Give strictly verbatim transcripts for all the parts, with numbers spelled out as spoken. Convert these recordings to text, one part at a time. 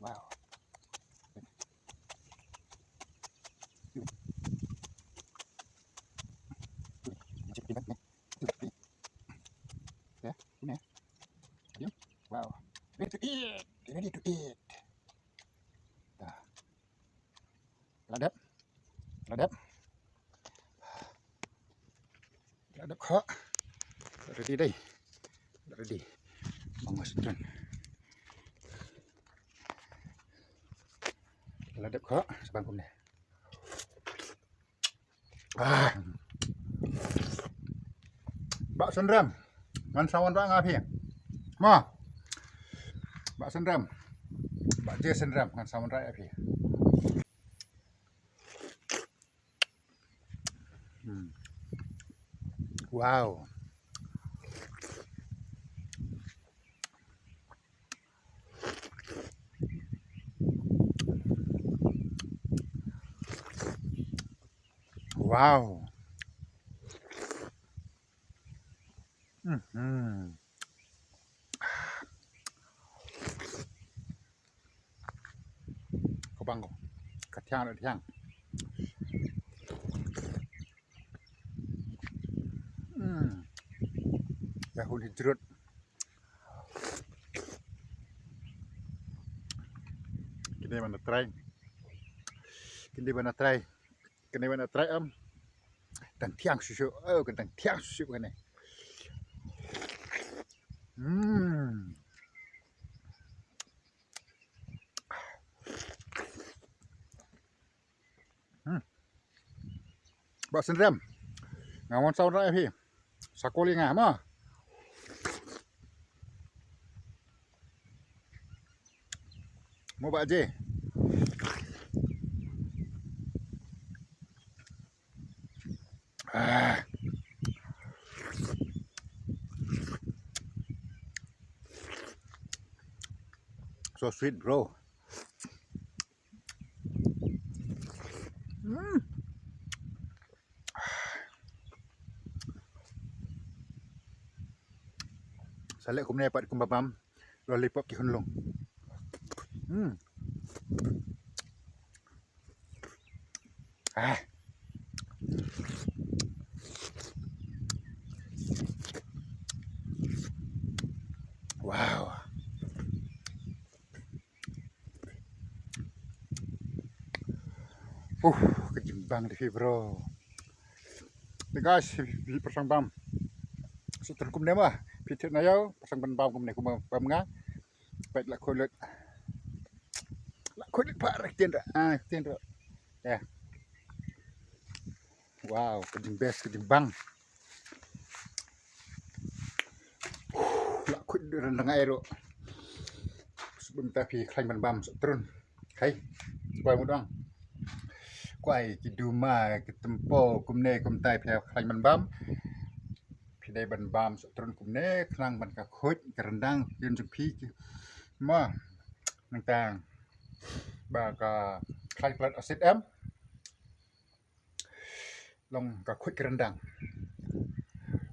Wow. Ya, ini. Ayo. Wow. Ready to eat. Ready to eat. Dah. Ladap. Ladap. Ladap kho. Ready dei. Ready. Mong mas tun. Ladap kho. Sabang kum ne. Ah. Bah Sendram. Ngan sawan rah nga phi. Ma. Bah Sendram. Bah J Sendram. Ngan sawan rah phi. Hmm. Wow. Wow. Mhm. Ko bang ko. Ka thiang, thiang. Hmm. Ya hun hijrut. Kine ban trai. Kine ban trai. Kane ban trai am. Dang thiang shuh shuh. Oh, ka dang thiang shuh shuh kane. Hmm. Hmm. Bah Sendram. Nga wan sawan rah phi. Sa kol ïa nga ma. Mo Bah J. Ah. So sweet, bro. Hmm. Sa leh kumne pat kum ba bam lollipop ki khunlung. Hmm. Ah. Wow. Uh, ka jingbang dei hi, bro. Te guys, phi pyrshang bam. Sa trun kumne ma, phi thied na ïew, pyrshang ban bam kumne kum bam nga. Peit la khuid lut. La khuid lut pha rek tien ra. Ah, tien ra. Ya. Wow, ka jingbest, ka jingbang. La khuid lut ryndang ai ruh. Shu bam ta phi khlaiñ ban bam sa trun. Hai, kwai mut ong. Kwai ki duma ki tympew kumne kumtai phi khlaiñ ban bam. Phi dei ban bam sa trun kumne khnang ban ka khuid ka ryndang ïa jong phi ki. Mo, nangta ba ka khlaiñ palat acid em. Long ka khuid ka ryndang.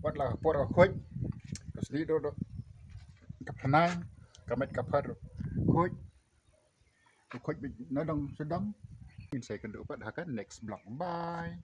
Wat la ka por ka khuid, ka snieh duh duh, ka phyrnai, ka met ka phad khuid. Ka khuid beit na dong sha dong. Ngin sa ïakynduh pat ha ka next vlog. Bye.